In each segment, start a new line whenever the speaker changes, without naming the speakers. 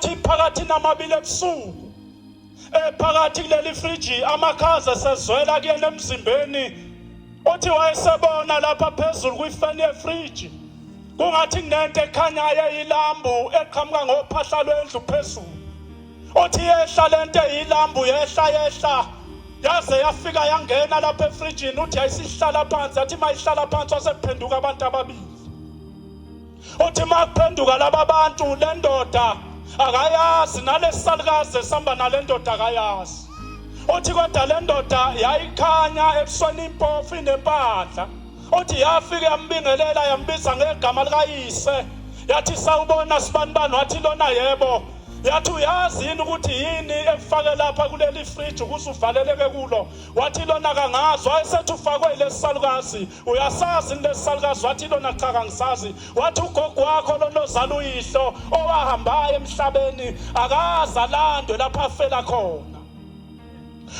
Wathi phakathi namabili ebusuku ephakathi kuleli friji amakhaza sezwela kuyena emzimbeni. Uthi wayesebona lapha phezulu kwifeni yefriji kungathi kunento ekhanyayo eyilambu eqhamuka ngophahla lwendlu phezulu. Uthi yehla lento eyilambu, yehla yehla yaze yafika yangena lapha efrijini. Uthi yayisihlala phansi, yathi mayihlala phansi wasekuphenduka abantu ababili. Uthi makuphenduka laba bantu, le ndoda akayazi nalesisalukazi esihamba nale ndoda akayazi. Uthi kodwa le ndoda yayikhanya ebusweni, impofu, inempandla. Uthi yafike yambingelela, yambiza ngegama likayise, yathi sawubona sibanibani. Wathi lona yebo. Yathi uyazi yini ukuthi yini ekufake lapha kuleli fridge ukuze uvaleleke kulo? Wathi lona kangazi. Wayesethi ufakwe yilesisalukazi, uyasazi yini lesisalukazi? Wathi lona cha kangisazi. Wathi ugogo wakho lona ozala uyihlo owahambayo emhlabeni akaze alandwe lapho afela khona.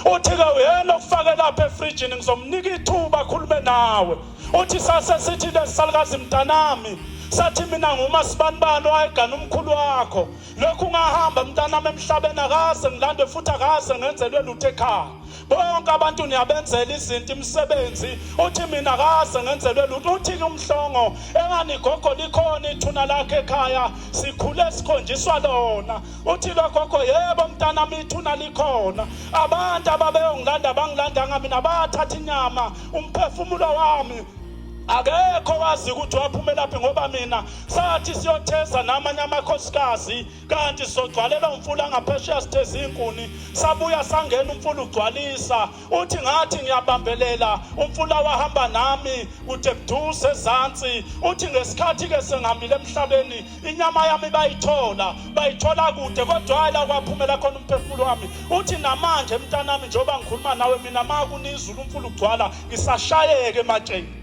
Uthi-ke uyena okufake lapha efrijini, ngizomnika ithuba akhulume nawe. Uthi sase sithi lesisalukazi, mntanami, sathi mina nguMasibanibani owayegana umkhulu wakho, lokhu ngahamba mntanami emhlabeni akaze ngilandwe futhi akaze ngenzelwe lutho ekhaya. Bonke abantu niyabenzela izinto, imisebenzi, uthi mina akaze ngenzelwe lutho. Uthi-ke uMhlongo engani gogo likhona ithuna lakhe ekhaya, sikhule sikhonjiswa lona. Uthi lo gogo, yebo mntanami ithuna likhona, abantu ababeyongilanda bangilandanga mina, bathatha inyama, umphefumulo wami akekho wazi ukuthi waphumelaphi, ngoba mina sathi siyotheza namanye amakhosikazi kanti sizogcwalela umfula ngaphesheya, sitheza inkuni, sabuya sangena umfula ugcwalisa. Uthi ngathi ngiyabambelela, umfula wahamba nami kude buduze ezansi. Uthi ngesikhathi ke sengihambile emhlabeni, inyama yami bayithola, bayithola kude, kodwa hayi la kwaphumela khona umphefumulo wami. Uthi namanje mntanami, njengoba ngikhuluma nawe mina, ma kunizulu umfula ugcwala, ngisashayeke ematsheni.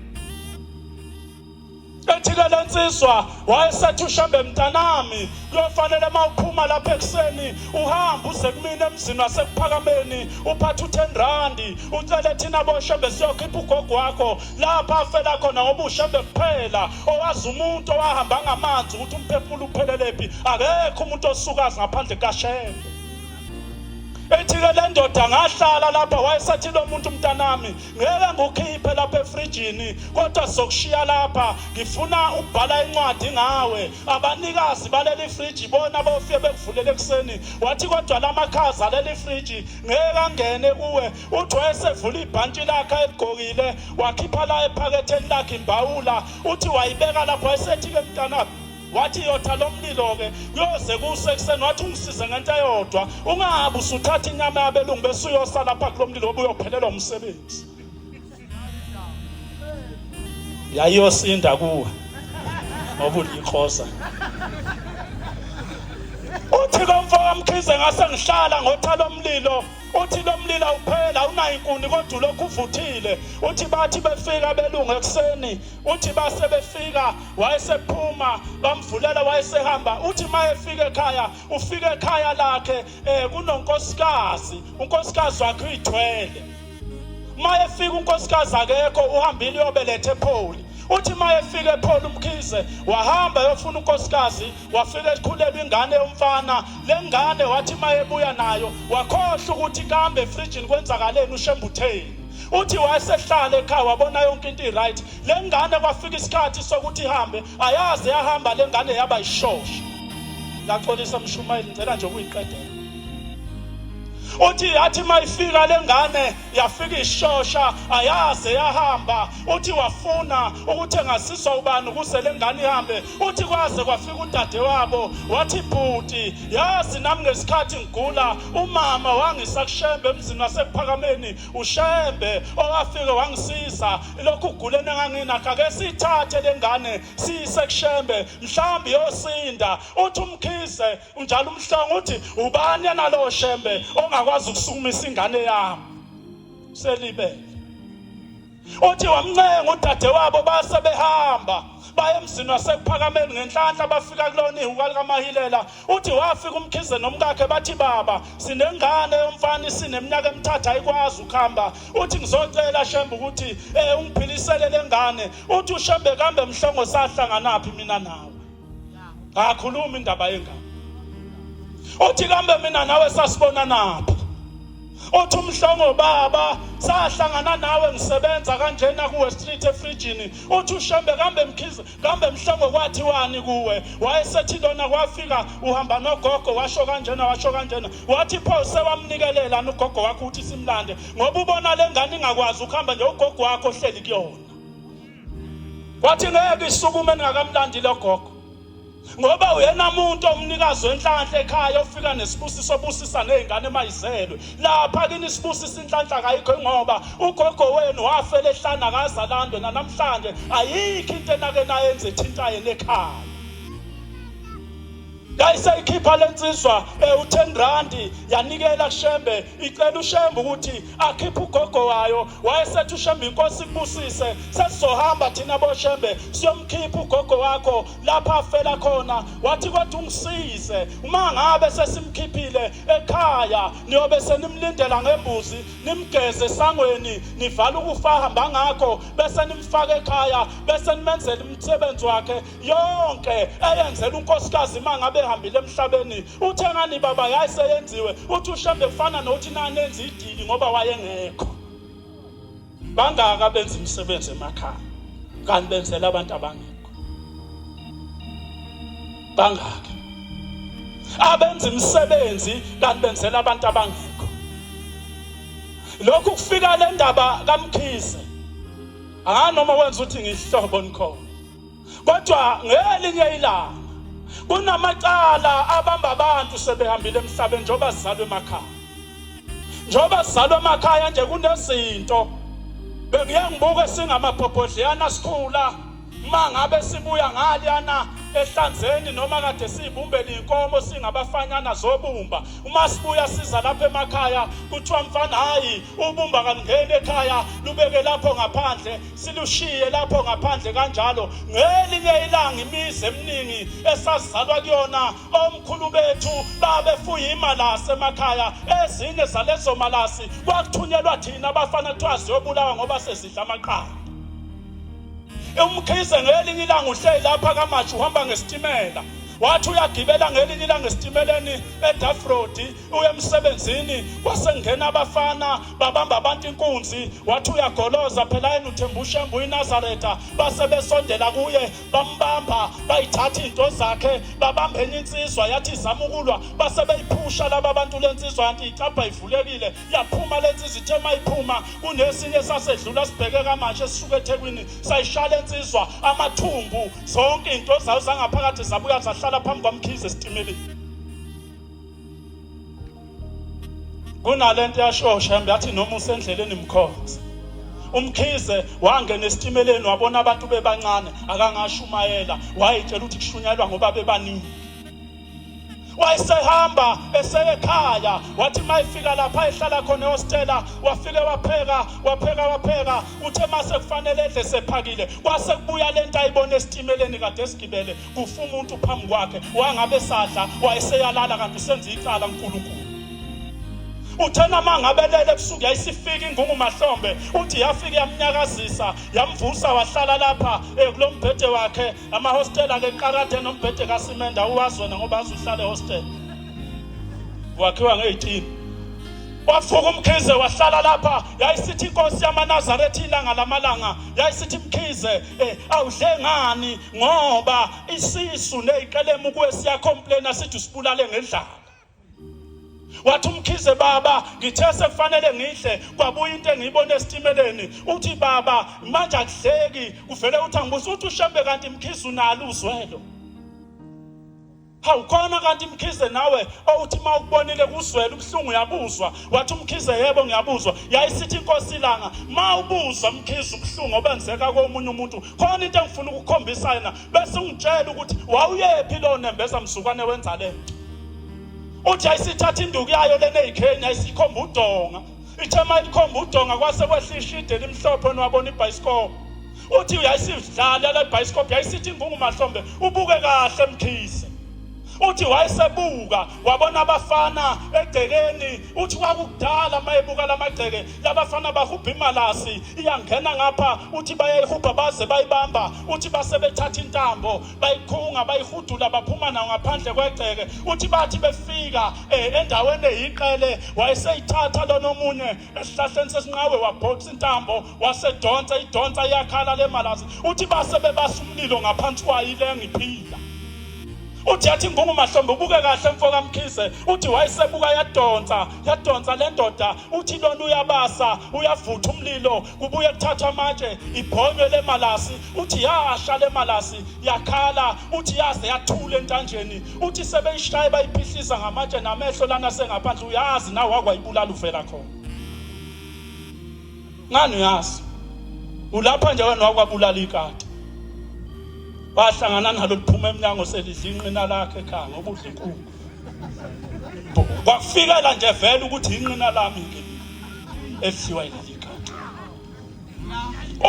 Ethi-ke le nsizwa wayesethi uShembe, mntanami, kuyofanele uma uphuma lapha ekuseni uhambe uze kumina emzini waseKuphakameni, uphathe u-10 randi, ucele thina boShembe siyokhipha ugogo wakho lapha afela khona, ngoba uShembe kuphela owazi umuntu owahamba ngamanzi ukuthi umphefumulo uphelelephi. Akekho umuntu osukazi ngaphandle kaShembe. Ethi-ke le ndoda ngahlala lapha, wayesethi lo muntu, mntanami, ngeke ngikukhiphe lapha efrijini, kodwa sizokushiya lapha, ngifuna ukubhala incwadi ngawe. Abanikazi baleli friji bona bofike bekuvulele ekuseni. Wathi kodwa lamakhaza aleli friji ngeke angene kuwe. Uthi wayesevula ibhantshi lakhe ayeligqokile, wakhipha la ephaketheni lakhe imbawula, uthi wayibeka lapho. Wayesethi-ke mntanami, wathi yotha lo mlilo-ke kuyoze kuse ekuseni. Wathi ungisize ngento eyodwa, ungabe usuthatha inyama yabelungu bese uyosa lapha kulo mlilo, ngoba uyophelelwa umsebenzi. Yayiyosinda kuwe ngoba ulikhosa. Uthi komfo kaMkhize ngase ngihlala ngotha lo mlilo. Uthi lo mlilo awuphela, awunayo inkuni, kodwa ulokhu uvuthile. Uthi bathi befika belungu ekuseni, uthi base befika wayesephuma, bamvulela wayesehamba. Uthi uma efika ekhaya, ufika ekhaya lakhe kunonkosikazi, unkosikazi wakhe uyithwele. Uma efika unkosikazi akekho, uhambile uyobeletha ePholi. Uthi uma efika ePholi uMkhize wahamba yofuna unkosikazi, wafika ekhulelwa ingane yomfana. Le ngane wathi uma ebuya nayo wakhohlwa ukuthi kambe efrijini kwenzakaleni, uShembutheni. Uthi wayesehlala ekhaya wabona yonke into i-right. Le ngane kwafika isikhathi sokuthi ihambe, ayaze yahamba le ngane, yaba yishosha. Ngaxolisa mshumayeli, ngicela nje ukuyiqedela. Uthi yathi mayifika le ngane yafika ishosha, ayaze yahamba. Uthi wafuna ukuthi engasizwa ubani ukuze le ngane ihambe. Uthi kwaze kwafika udadewabo, wathi bhuti, yazi nami ngesikhathi ngigula umama wangisa kuShembe emzini waseKuphakameni, uShembe owafike wangisiza lokhu kuguleni enganginakho, ake siyithathe le ngane siyise kuShembe mhlawumbe iyosinda. Uthi uMkhize unjalo uMhlongo, uthi ubani yena lowo Shembe ongakwazi ukusukumisa ingane yami selibele. Uthi wamncenga udadewabo, base behamba baye emzini waseKuphakameni. Ngenhlanhla bafika kulona ihuka likaMahilela. Uthi wafika uMkhize nomkakhe, bathi baba, sinengane yomfana isineminyaka emithathu, ayikwazi ukuhamba. Uthi ngizocela Shembe ukuthi ungiphilisele lengane. Uthi uShembe, kambe Mhlongo sahlanganaphi mina nawe? Akhuluma indaba yengane. Uthi kambe mina nawe sasibona naphi? Uthi uMhlongo baba sahlangana nawe ngisebenza kanjena kuwe street efrijini. Uthi uShembe kambe Mkhize kambe Mhlongo kwathiwani kuwe? Wayesethi lona kwafika uhamba nogogo washo kanjena washo kanjena. Wathi pho sewamnikelela ugogo wakho uthi simlande ngoba ubona lengane ingakwazi ukuhamba nje ugogo wakho ohleli kuyona. Wathi ngeke isukume ningakamlandi lo gogo. Ngoba uyena muntu omnikazi wenhlanhla ekhaya ofika nesibusiso obusisa nezingane mayizelwe. Lapha kini isibusiso inhlanhla kayikho ngoba ugogo wenu wafela ehlane akazalandwe namhlanje ayikho into enake nayenze ethinta yena ekhaya. Yayiseyikhipha lensizwa u-10 rand yanikela kuShembe icela uShembe ukuthi akhiphe ugogo wayo. Wayesethi uShembe inkosi ikubusise, sesizohamba thina boShembe siyomkhipha ugogo wakho lapha afela khona. Wathi kodwa ungisize uma ngabe sesimkhiphile ekhaya niyobe senimlindela ngembuzi nimgeze esangweni nivala ukufa ahamba ngakho bese nimfaka ekhaya bese nimenzela umsebenzi wakhe yonke eyenzela unkosikazi uma ngabe ehambile emhlabeni. Uthe ngani baba yayiseyenziwe. Uthi uShembe kufana nokuthi nanenza idili ngoba wayengekho. Bangaka benza imisebenzi emakhaya kanti benzela abantu abangekho. Bangaka abenza imisebenzi kanti benzela abantu abangekho. Lokhu kufika le ndaba kaMkhize anganoma wenza ukuthi ngihlobo nikhona, kodwa ngelinye ilanga kunamacala abamba abantu sebehambile emhlabeni njengoba sizalwe emakhaya. Njengoba sizalwe emakhaya nje kunezinto bengiye ngibuke singamabhobhodleyana sikhula uma ngabe sibuya ngaliyana ehlanzeni noma kade siyibumbele inkomo singabafanyana zobumba, uma sibuya siza lapha emakhaya kuthiwa mfana hayi ubumba kalungeni ekhaya lubeke lapho ngaphandle, silushiye lapho ngaphandle kanjalo. Ngelinye ilanga imizi eminingi esazalwa kuyona omkhulu bethu babefuye imalasi emakhaya, ezinye zalezo malasi kwakuthunyelwa thina abafana kuthiwa ziyobulawa ngoba sezidla amaqanda. UMkhize ngelinye ilanga uhleli lapha kaMashu uhamba ngesitimela, wathi uyagibela ngelinye ilanga esitimeleni eDafrodi uya emsebenzini, kwase ngena abafana babamba abantu inkunzi. Wathi uyagoloza phela yena uthemba uShembe uyiNazaretha, base besondela kuye bambamba bayithatha izinto zakhe babamba enye insizwa yathi izama ukulwa, base beyiphusha laba bantu lensizwa yanti icabha ivulekile yaphuma lensizwa. Ithe mayiphuma kunesinye sasedlula sibheke kaMashe esisuka eThekwini sayishaya lensizwa amathumbu, zonke izinto zayo zangaphakathi zabuya zahlala phambi kwaMkhize esitimeleni. Kunalento yasho Shembe yathi noma usendleleni mkhonze. UMkhize wangena esitimeleni wabona abantu bebancane akangashumayela, wayitshela ukuthi kushunyayelwa ngoba bebaningi. Wayesehamba eseyekhaya, wathi mayefika lapha ehlala khona ehostela wafike wapheka wapheka wapheka. Uthe mase kufanele edle sephakile kwase kubuya lento ayibona esitimeleni kade esigibele, kufa umuntu phambi kwakhe, wangabe sadla wayeseyalala kanti usenza icala uNkulunkulu. Uthena mangabelele ebusuku yayisifika ingungu mahlombe, uthi yafika yamnyakazisa yamvusa wahlala lapha kulombhede wakhe. Amahostela ke qarade nombhede kasimende awuwazi wena ngoba azi uhlale ehostela wakhiwa ngey'tini. Wavuka uMkhize wahlala lapha, yayisithi inkosi yamaNazaretha ilanga lamalanga yayisithi Mkhize awudle ngani ngoba isisu neziqelemu kuwe siyacomplaina sithi usibulale ngendlala. Wathi uMkhize baba ngithe sekufanele ngidle kwabuya into engiyibona esitimeleni. Uthi baba manje akudleki kuvele uthi angibuza uthi uShembe kanti Mkhize unalo uzwelo? Hawu khona kanti Mkhize nawe owuthi uma ukubonile kuzwela ubuhlungu uyabuzwa. Wathi uMkhize yebo ngiyabuzwa. Yayisithi inkosi ilanga ma ubuzwa Mkhize ubuhlungu obenzeka komunye umuntu khona into engifuna ukukhombisa yena bese ungitshela ukuthi wawuyephi lo nembeza mzukwane wenza lento. Uthi ayisithatha induku yayo lena eyikhenya ayisikhomba udonga. Ithe mayikhomba udonga kwase kwehla ishide elimhlophe niwabona ibhayisikobho. Uthi uyayisidlala le bhayisikobho yayisithi ingungu mahlombe ubuke kahle Mkhize. Uthi wayesebuka wabona abafana egcekeni. Uthi kwakudala mayebuka lamagceke labafana bahubha imalasi iyangena ngapha. Uthi bayayihubha baze bayibamba. Uthi base bethatha intambo bayikhunga bayihudula baphuma nayo ngaphandle kwegceke. Uthi bathi befika endaweni eyiqele wayeseyithatha lona omunye esihlahleni sesinqawe wabhoxa intambo wasedonsa idonsa iyakhala le malazi. Uthi base bebasa umlilo ngaphansi kwayo ilenga iphila. Uthi yathi Ngungu Mahlombe ubuke kahle mfoka Mkhize. Uthi wayesebuka yadonsa yadonsa le ndoda. Uthi lona uyabasa uyavutha umlilo kubuye kuthathwa amatshe ibhonywe le malasi. Uthi yasha le malasi yakhala. Uthi yaze yathula entanjeni. Uthi sebeyishaye bayiphihliza ngamatshe namehlo lana sengaphandle. Uyazi nawe wakwayibulala uvela khona ngani uyazi ulapha nje wena wakwabulala ikati wahlangana nalo liphuma emnyango selidla inqina lakhe ekhaya ngoba udla inkukhu. Kwakufikela nje vele ukuthi inqina lami ke elidliwa yileli kati.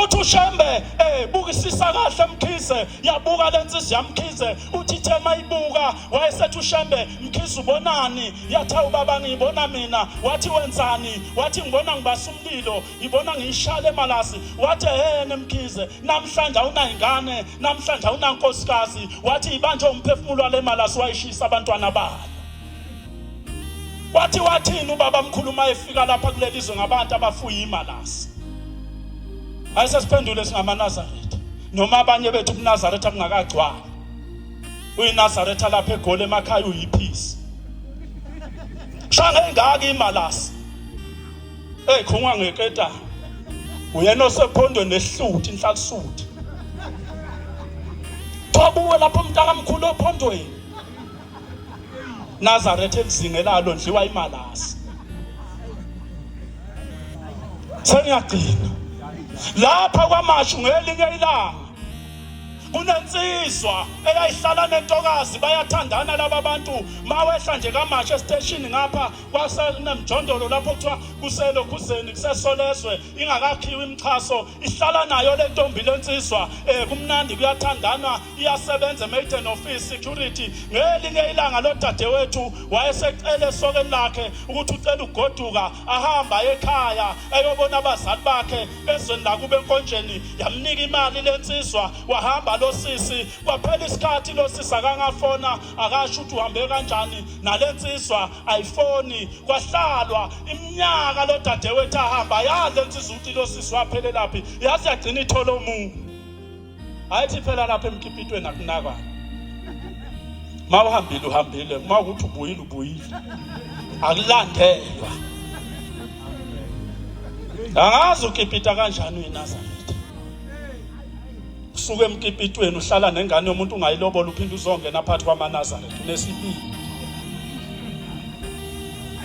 Uthi uShembe bukisisa kahle Mkhize, yabuka lensizwa yaMkhize. Uthi ithe mayibuka wayesethi uShembe, Mkhize ubonani? Yathi awu baba ngiyibona mina. Wathi wenzani? Wathi ngibona ngibasa umlilo, ngibona ngiyishale emalasi. Wathi ehene Mkhize, namhlanje awunayingane, namhlanje awunankosikazi. Wathi ibanjwe umphefumulo wale malasi wayishisa abantwana bayo. Wathi wathini ubaba mkhulu uma efika lapha kuleli zwe ngabantu abafuye imalasi? Ayisesiphendule singamaNazaretha noma abanye bethu kuNazaretha kungakagcwali. UyiNazaretha lapha eGoli emakhaya uyiphisi. Shanga engaka imalasi. Ekhungwa ngeketana. Uyena osephondweni nehluthi inhlalisuthi. Thobuwe lapho mntakamkhulu ophondweni. Nazareth elizingelayo londliwa imalasi. Sengiyagcina lapha kwaMashu ngelinye ilanga kunensizwa eyayihlala nentokazi, bayathandana laba bantu. Mawehla nje kaMashu esiteshini ngapha kwasenemjondolo lapho kuthiwa kuselokhuzeni kusesolezwe ingakakhiwa imixhaso, ihlala nayo le ntombi lensizwa. Kumnandi kuyathandanwa, iyasebenza emaiden office security. Ngelinye ilanga lo dadewethu wayesecela esokeni lakhe ukuthi ucela ukugoduka ahamba ekhaya eyobona abazali bakhe ezweni lakubo enkonjeni. Yamnika imali lensizwa wahamba lo sisi. Kwaphela isikhathi lo sisi akangafona akasho ukuthi uhambe kanjani nalensizwa ayifoni. Kwahlalwa iminyaka lo dadewethu ahamba yazi lensizwa ukuthi lo sisi waphelelaphi, yazi yagcina ithola omunye. Ayithi phela lapha emkipitweni akunakwana. Mawuhambile uhambile, uma ukuthi ubuyile ubuyile, akulandelwa. Angazi ukipita kanjani uyiNazaretha. Usuke emkipitweni uhlala nengane yomuntu ungayilobola uphinde uzongena phakathi kwamaNazaretha unesibili.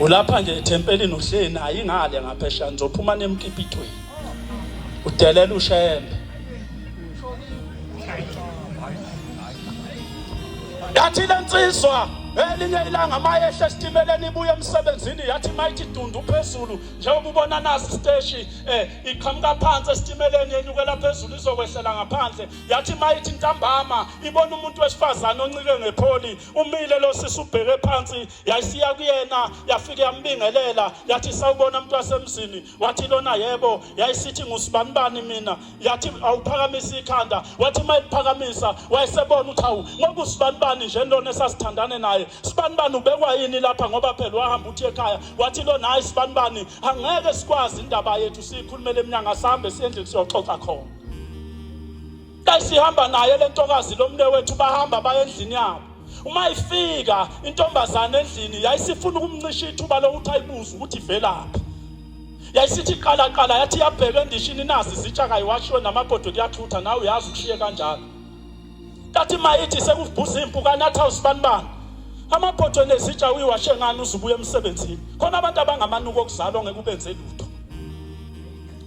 Ulapha nje ethempelini uhleli naye ingale ngaphesheya nizophuma nemkipitweni. Udelela uShembe. Yathi lensizwa elinye ilanga mayehla esitimeleni ibuye emsebenzini, yathi mayithi dundu phezulu njengoba ubona nasi isiteshi iqhamuka phansi esitimeleni yenyukela phezulu izokwehlela ngaphandle. Yathi mayithi ntambama ibona umuntu wesifazane oncike ngepholi umile lo sisi ubheke phansi. Yayisiya kuyena yafike yambingelela yathi sawubona umuntu wasemzini. Wathi lona yebo. Yayisithi ngusibanibani mina. Yathi awuphakamisa ikhanda. Wathi uma eliphakamisa wayesebona ukuthi hawu ngoba usibanibani nje lona esasithandane naye, sibanibani ubekwa yini lapha ngoba phela wahamba uthi ekhaya. Wathi lona hayi sibanibani angeke sikwazi indaba yethu siyikhulumele emnyango, asihambe siye endlini siyoxoxa khona. Kayisihamba naye le ntokazi lomne wethu bahamba baye endlini yabo. Uma ifika intombazane endlini yayisifuna ukumncisha ithuba lokuthi ayibuze ukuthi ivelaphi. Yayisithi qala qala yathi yabheka endishini nazi izitsha kayiwashiwe namabhodwe kuyathutha nawe uyazi ukushiye kanjalo. Kathi mayithi sekubhuza impukane athi awusibanibani amabhodwe nezitsha uyiwashe ngani uzubuya emsebenzini. Khona abantu abangamanuko okuzalwa ngeke ubenze lutho.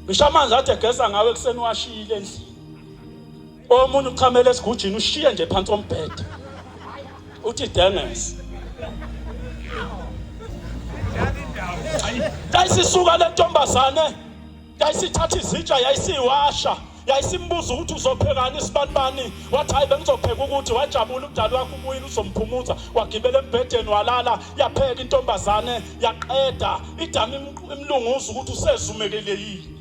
Ngisho amanzi ade egeza ngawe ekuseni washiyile endlini. Omunye uchamela esigujini ushiye nje phansi kombhede. Uthi dengesi. Yayisisuka le ntombazane, yayisithatha izitsha yayisiwasha. Yayisimbuza ukuthi uzophekani isibanibani, wathi hayi bengizopheka ukuthi. Wajabula udali wakhe ubuyile uzomphumuza, wagibela embhedeni walala. Yapheka intombazane yaqeda, idama imlunguza ukuthi usezumekile yini.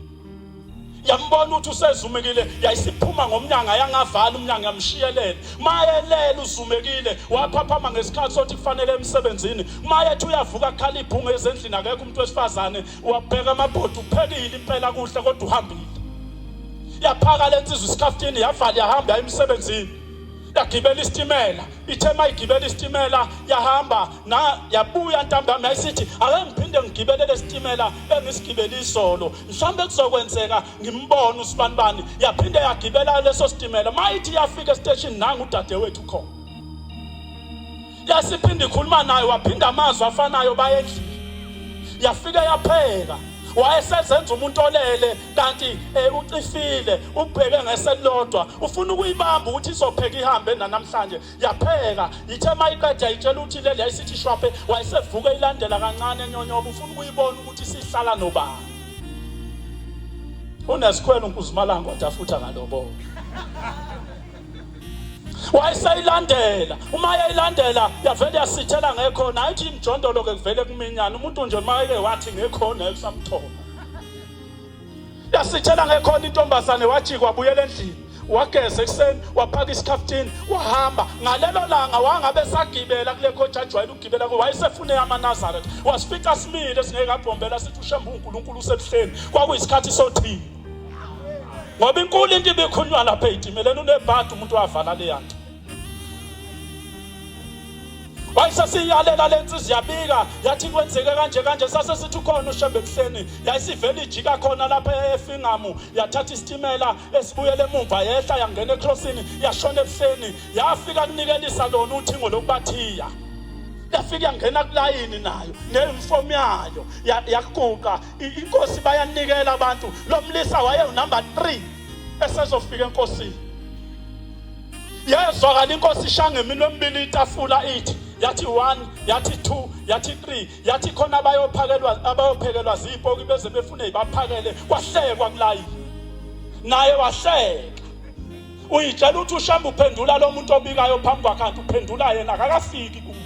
Yambona ukuthi usezumekile, yayisiphuma ngomnyango, ayangavala umnyango, yamshiyelela. Mayelele uzumekile, waphaphama ngesikhathi sokuthi kufanele emsebenzini. Mayethi uyavuka khala ibhungu ezendlini, akekho umuntu wesifazane. Wabheka amabhodi, uphekile impela kuhle, kodwa uhambile. Yaphaka le nsizwa isikhaftini, yavala, yahamba yaya emsebenzini, yagibela isitimela. Ithe mayigibela isitimela yahamba na yabuya ntambama, yayisithi ake ngiphinde ngigibele lesitimela engisigibele izolo, mhlawumbe kuzokwenzeka ngimbone usibanibani. Yaphinde yagibela leso sitimela, mayithi yafika esiteshini, nangu udadewethu khona. Yasiphinde ikhuluma naye, waphinda amazwi afanayo, baye endlini. Yafike yapheka, wayesezenza umuntu olele kanti ucifile, ubheke ngeselilodwa, ufuna ukuyibamba ukuthi izopheka ihambe nanamhlanje. Yapheka, ithe mayiqeda yayitshela ukuthi leli, yayisithi shwaphe, wayesevuka ilandela kancane enyonyoba, ufuna ukuyibona ukuthi isihlala nobani. Unesikhwelo uNkuzimalanga, kodwa futhi akalobole. Wayeseyilandela, uma yayilandela yavele yasithela ngekhona, ayithi imjondolo ke kuvele kuminyana umuntu nje mayeke wathi ngekhona ekusamthola. Yasithela ngekhona intombazane, wajika wabuyela endlini, wageza ekuseni, waphaka isikhaftini, wahamba. Ngalelo langa wangabe sagibela kule khothi ajwayele ukugibela kuyo, wayesefune amaNazaretha. Wasifica simile singeke abhombela, sithi uShembe uNkulunkulu usebuhleni. Kwakuyisikhathi sothini, ngoba inkulu into ibikhulunywa lapha eyitimeleni. Unebhadi umuntu wavala leya nto, wayesesiyalela le nsizwa, yabika yathi kwenzeke kanje kanje. Sase sithi ukhona uShembe ebuhleni. Yayisivele ijika khona lapha eFingamu, yathatha isitimela esibuyele emumva, yehla yangena ecrossini, yashona ebuhleni, yafika kunikelisa lona uthingo lokubathiya. Yafika yangena kulayini nayo neyunifomu yayo, yaguqa inkosi, bayanikela abantu. Lo mlisa waye unumber 3 esezofika enkosini. Yezwakala inkosi ishaya ngeminwe emibili itafula, ithi yathi 1, yathi 2, yathi 3, yathi khona abayophakelwa, abayophekelwa zipoki beze befune ibaphakele. Kwahlekwa kulayini, naye wahleka. Uyitshela ukuthi uShembe uphendula lo muntu obikayo phambi kwakhe, kanti uphendula yena, akakafiki kuye.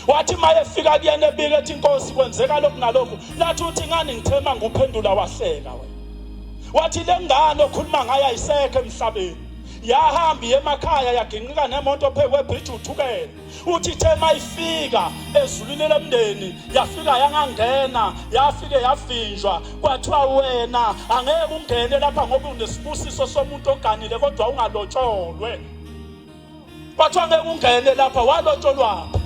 Wathi mayefika kuyena ebika ethi inkosi kwenzeka lokhu nalokhu, lathi uthi ngani ngithema nguphendula, wahleka wena. Wathi le ngane okhuluma ngayo ayisekho emhlabeni, yahamba emakhaya, yaginqika nemoto phezu kwebridge uThukela. Uthi ithe mayifika ezulwini lomndeni, yafika yangangena, yafike yavinjwa, kwathiwa wena angeke ungene lapha ngoba unesibusiso somuntu oganile kodwa ungalotsholwe. Kwathiwa ngeke ungene lapha, walotsholwaphi?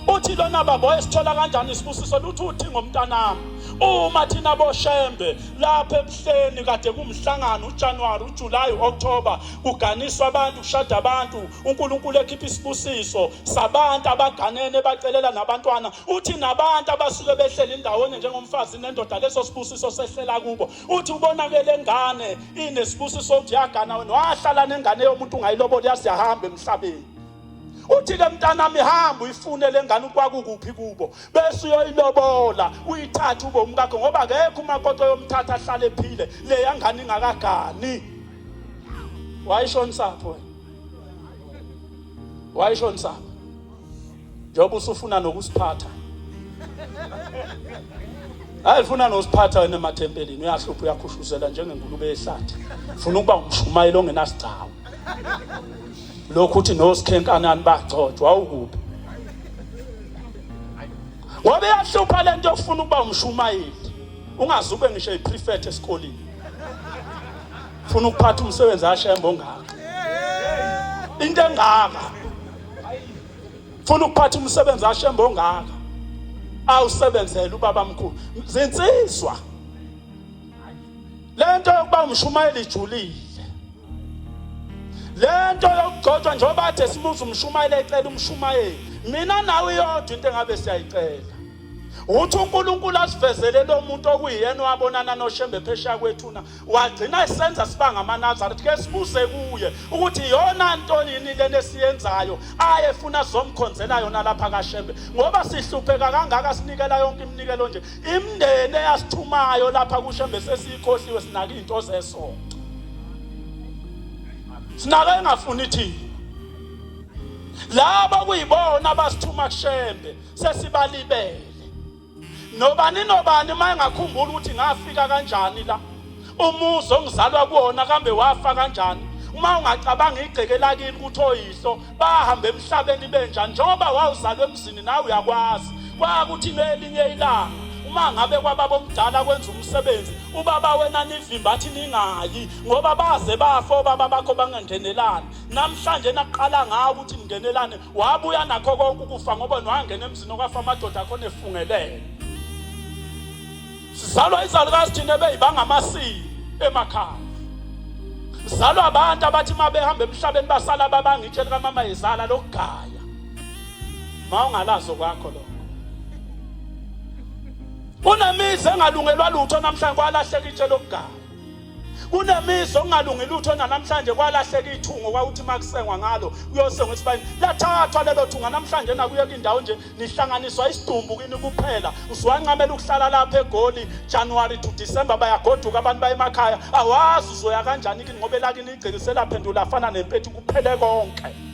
Uthi lona baba wayesithola kanjani isibusiso? Luthi uthi ngomntanami, uma thina boShembe lapha ebuhleni kade kumhlangano uJanuary, uJuly, uOctober, kuganiswa abantu, kushada abantu, uNkulunkulu ekhipha isibusiso sabantu abaganene, bacelela nabantwana. Uthi nabantu abasuke behleli ndawonye njengomfazi nendoda, leso sibusiso sehlela kubo. Uthi ubonakele ngane inesibusiso ukuthi yagana wena wahlala nengane yomuntu ungayilobola, yazi yahamba emhlabeni. Uthi ke mntanami, hamba uyifune le ngane kwakukuphi kubo, bese uyoyilobola, uyithathe ube umkakho, ngoba akekho umakoti oyomthatha ahlale ephile le yangane ingakagani. Wayishonisaphi wena? Wayishonisaphi? Njengoba usufuna nokusiphatha, hayi ufuna nosiphatha wena emathempelini, uyahlupha, uyakhushuzela njengengulube yehlathi, ufuna ukuba umshumayeli ongenasigcawu. Lokhu uthi nosikhenkanani bagcotshwa, wawukuphi? Ngoba iyahlupha lento yokufuna ukuba umshumayeli, ungaze ube ngisho iprefect esikoleni, ufuna ukuphatha umsebenzi aShembe ongaka, into engaka, funa ukuphatha umsebenzi aShembe ongaka awusebenzele ubaba mkhulu. Zinsizwa, lento yokuba umshumayeli ijulile, lento yokugcotshwa. Njengoba ade sibuza umshumayeli ecela umshumayeli, mina nawe iyodwa into engabe siyayicela, uthi uNkulunkulu asivezele lo muntu okuyiyena owabonana noShembe phesheya kwethuna, wagcina esenza siba ngamaNazaretha. Ke sibuze kuye ukuthi iyona nto yini lena esiyenzayo ayefuna sizomkhonzela yona lapha kaShembe, ngoba sihlupheka kangaka, sinikela yonke iminikelo nje, imindeni eyasithumayo lapha kuShembe sesiyikhohliwe, sinaka izinto zesonto. Sinaka engafuni thina. Laba kuyibona abasithuma kuShembe sesibalibele. Nobani nobani uma engakhumbula ukuthi ngafika kanjani la umuzi ongizalwa kuwona kambe wafa kanjani uma ungacabanga igceke lakini ukuthi oyihlo bahamba emhlabeni benjani njengoba wawuzalwa emzini nawe uyakwazi kwakuthi ngelinye ilanga uma ngabe kwababa omdala kwenza umsebenzi ubaba wena nivimba athi ningayi ngoba baze bafa obaba bakho bangangenelani namhlanje naqala ngawo ukuthi ningenelane wabuya nakho konke ukufa ngoba nwangena emzini okwafa amadoda akho nefungelele sizalwa izalukazi thina ebeyibanga amasiko emakhaya sizalwa abantu abathi uma behamba emhlabeni basala babanga itshe likamama yezala lokugaya ma ungalazo kwakho lokho kunemizi engalungelwa lutho namhlanje kwalahleka itshe lokugaya Kunemizi okungalungi lutho namhlanje kwalahleka ithungo kwakuthi makusengwa ngalo kuyosengwa isibayeni lathathwa lelo thunga namhlanje nakuyeka indawo nje nihlanganiswa isidumbu kini kuphela usuwancamela ukuhlala lapha eGoli January to December bayagoduka abantu baye emakhaya awazi uzoya kanjani kini ngoba elakini igceke selaphendula afana nempethu kuphele konke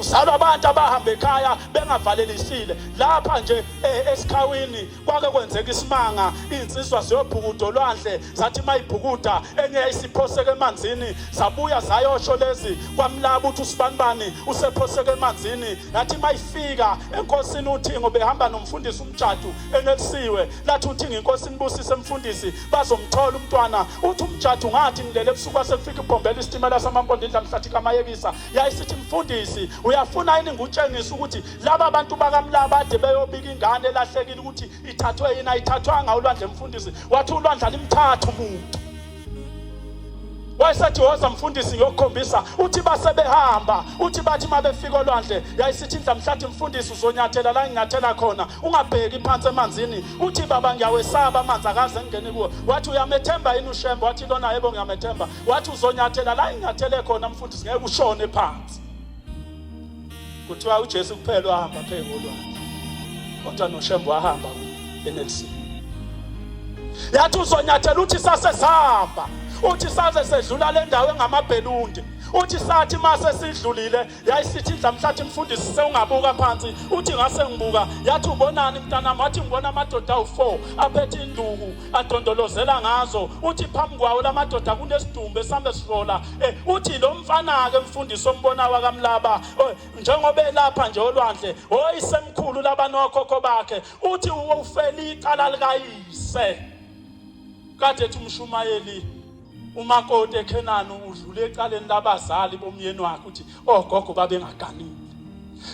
Uzalwa abantu abahamba ekhaya bengavalelisile lapha nje eh, esikhawini kwake kwenzeka isimanga iy'nsizwa ziyobhukuda olwandle zathi uma ibhukuda enye yayisiphoseka emanzini zabuya zayosho lezi kwamlaba ukuthi usibanibani usephoseka emanzini yathi uma ifika enkosini uthingo behamba nomfundisi umjadu enelisiwe lathi uthingo inkosi inibusise mfundisi bazomthola umntwana uthi umjadu ngathi ngilele ebusuku kwasekufika ibhombela isitimela samampondo indlamhlathi kamayekisa yayisithi mfundisi uyafuna yini ngikutshengise ukuthi laba bantu bakamlaba ade beyobika ingane elahlekile ukuthi ithathwe yini ayithathwanga ulwandle mfundisi wathi ulwandle alimthatha umuntu wayesethi woza mfundisi ngiyokukhombisa uthi base behamba uthi bathi uma befika olwandle yayisithi indlamhlathi mfundisi uzonyathela la nginyathela khona ungabheki phansi emanzini uthi baba ngiyawesaba amanzi akaze ngingene kuwo wathi uyamethemba yini ushembe wathi lona yebo ngiyamethemba wathi uzonyathela la inyathele khona mfundisi ngeke ushone phansi kuthiwa uJesu kuphela wahamba phezu kolwandle kodwa noShembe wahamba enelisiwe yathi uzonyathela uthi sase sihamba uthi saze sedlula le ndawo engamabhelundi uthi sathi mase sidlulile yayisithi indlamhlathi mfundisi sewungabuka phansi uthi ngase ngibuka yathi ubonani mntanami wathi ngibona amadoda awu-4 aphethe induku adondolozela ngazo uthi phambi kwawo lamadoda kunesidumbu esihambe sirola eh, uthi lo mfana-ke mfundisi ombona wakamlaba eh, njengoba elapha nje olwandle oyisemkhulu labanokhokho bakhe uthi ufela icala likayise kade ethi umshumayeli umakoti eKhenani udlule ecaleni labazali bomyeni wakhe uthi ogogo babengaganile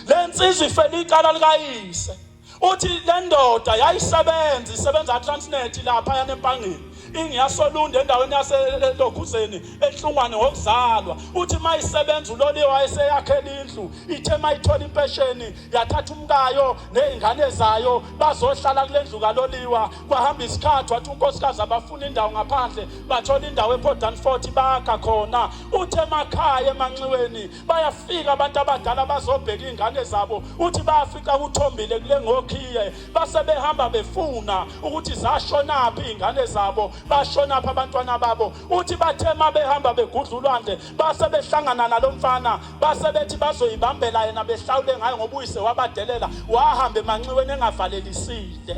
le nsizwa ifela icala likayise uthi le ndoda yayisebenza isebenza Transnet lapha yanempangeni ingiyasolunda endaweni yaselokhuzeni enhlungwane ngokuzalwa uthi mayisebenza uloliwe wayeseyakhela indlu ithe mayithola impesheni yathatha umkayo nezingane zayo bazohlala kule ndlu kaloliwa kwahamba isikhathi wathi unkosikazi abafuna indawo ngaphandle bathola indawo ePort Danfort bakha khona uthi emakhaya emanxiweni bayafika abantu abadala bazobheka iy'ngane zabo uthi bayafika kuthombile kule ngokhiye base behamba befuna ukuthi zashonaphi iy'ngane zabo bashonaphi abantwana babo uthi bathe uma behamba begudla ulwandle base behlangana nalo mfana base bethi bazoyibambela yena behlawule ngayo ngoba uyise wabadelela wahamba emanxiweni engavalelisile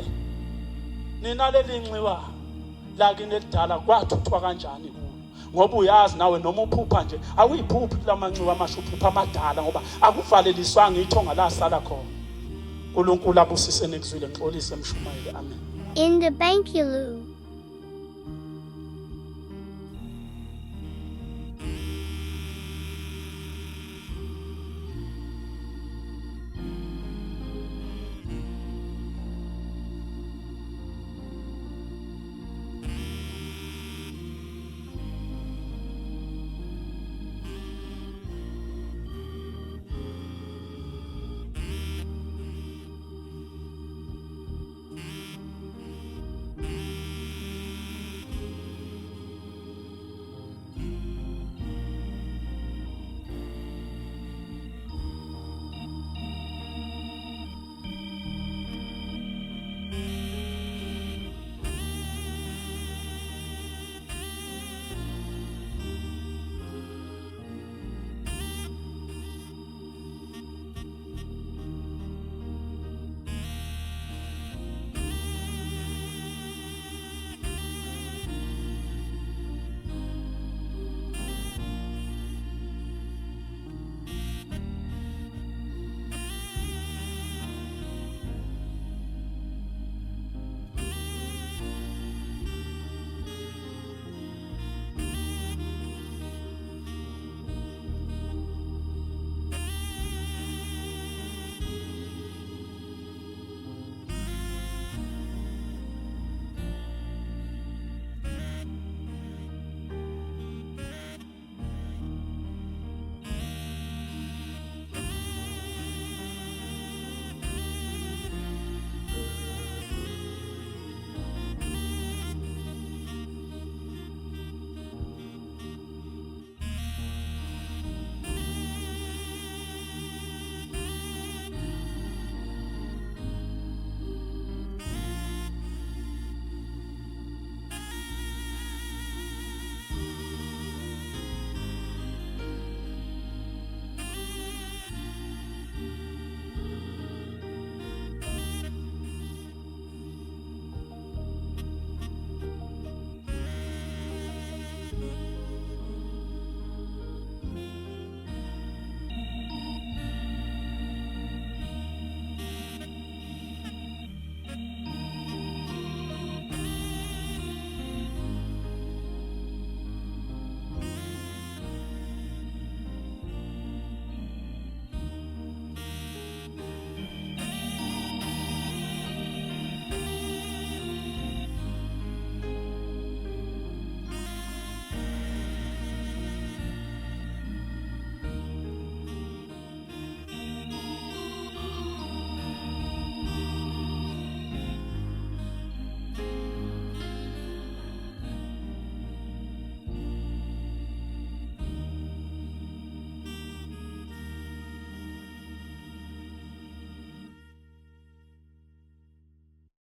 nina leli nxiwa lakini elidala kwathuthwa kanjani kulo ngoba uyazi nawe noma uphupha nje awuyiphuphi kulamanxiwa amasha uphupha amadala ngoba akuvaleliswanga ithonga lasala khona uNkulunkulu abusise nikuzwile ngixolise mshumayeli amen
In the bank you